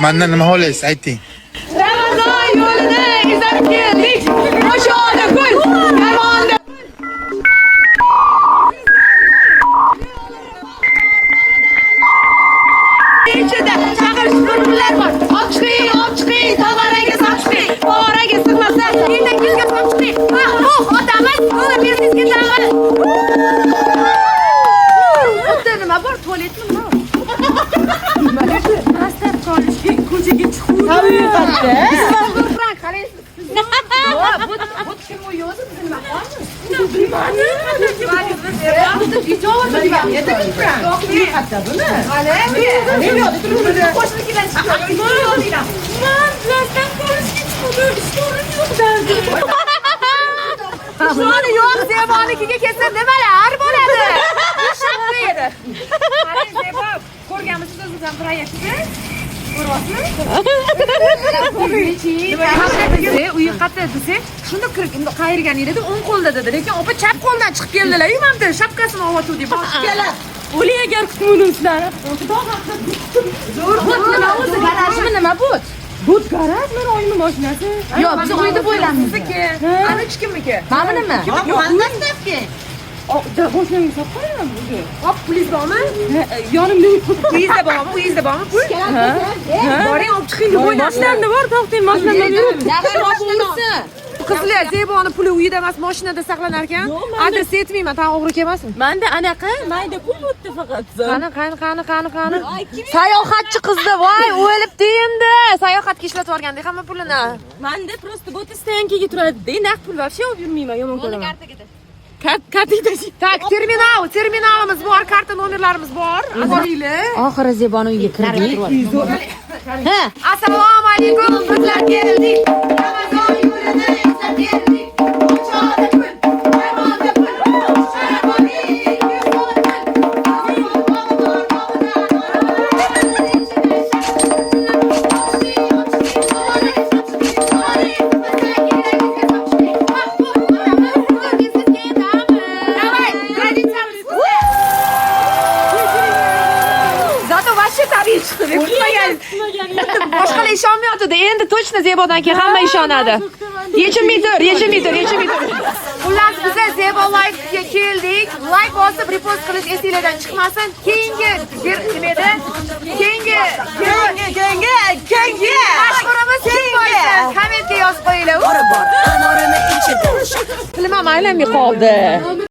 Mandan nima xohlaysiz, ayting. Ramazon yo'lini izlab keldik. Oshona gul, karvonda. Ichida chaqir shupurlar bor. Olib chiqing, olib chiqing, tog'oraga solib chiqing. Tog'oraga sig'masa, etagingizga solib chiqing. Ah, oh, otamiz, uni biznesga tamiz. Bitta nima bor? Tualetmi nima? Ko'chaga chiquvdi. Frank, qaraysiz. Bu kim u o'zi biz nima qilamiz? Man plastik ko'rishga chiquvdi. Ishtonim yo'q derdi. Ishtoni yo'q, Zebonikiga kelsa nimalar bo'ladi? Shapka edi. Qarang, Zebo, ko'rganmisiz o'zingizdan proyektni? Ko'ryapsizmi? Uyi qayerda desak, shunda kirib unda qayirgan edi, o'ng qo'lda dedi, lekin opa chap qo'ldan chiqib keldilar. Yu mana shapkasini olyotuvdik. O'ling agar kutmadim sizlarni. Xudo haqi. Zo'r, nima o'zi garajmi nima bu? Bu garaj meni oyimning mashinasi. Yo'q, biz uyda bo'ylamiz. Sizniki. Ana uch kimniki? Mana bunimi? Moshinamga solib qo'yaman o'zi. Hop, pulingiz bormi? Yonimda yo'q. Uyingizda bormi? Uyingizda bormi pul? Boring, olib chiqing, deb o'ynaymiz. Mashinamda bor, to'xtang, mashinamda yo'q. Qizlar, Zeboni puli uyida emas, mashinada saqlanar ekan. Adres aytmayman, tan o'g'ri kelmasin. Manda anaqa mayda pul bo'pti faqat. Qani, qani, qani, qani, qani. Sayohatchi qizda, voy, o'libdi endi. Sayohatga ishlatib yuborgandek hamma pulini. Manda просто bu стоянка ga turadi-da, naqd pul вообще olib yurmayman, yomon ko'raman. Kartaga Так, terminal, terminalimiz bor, karta nomerlarimiz bor. Boringlar. Oxiri Zeboni uyiga kirdik. Ha, Assalomu alaykum, bizlar keldik. Ramazon yo'lini izlab keldik. Qochoqda pul, karvonda pul. Sharaboli, yuz pul. Давай, традициямиз. Зато вообще tabiiy chiqdi. Kutmagan. Boshqalar ishonmayotdi. Endi точно Zebodan keyin hamma ishonadi. Yechilmay tur, yechilmay tur, yechilmay tur. Xullas, biza Zebo Life'ga keldik. Like bosib, repost qilish esinglardan chiqmasin. Keyingi nima edi? Keyingi Keyingi, keyingi. mashhurimiz kim bo'lsin? Kommentga yozib qo'yinglar. Bor, anorini ichida. Tilim ham aylanmay qoldi.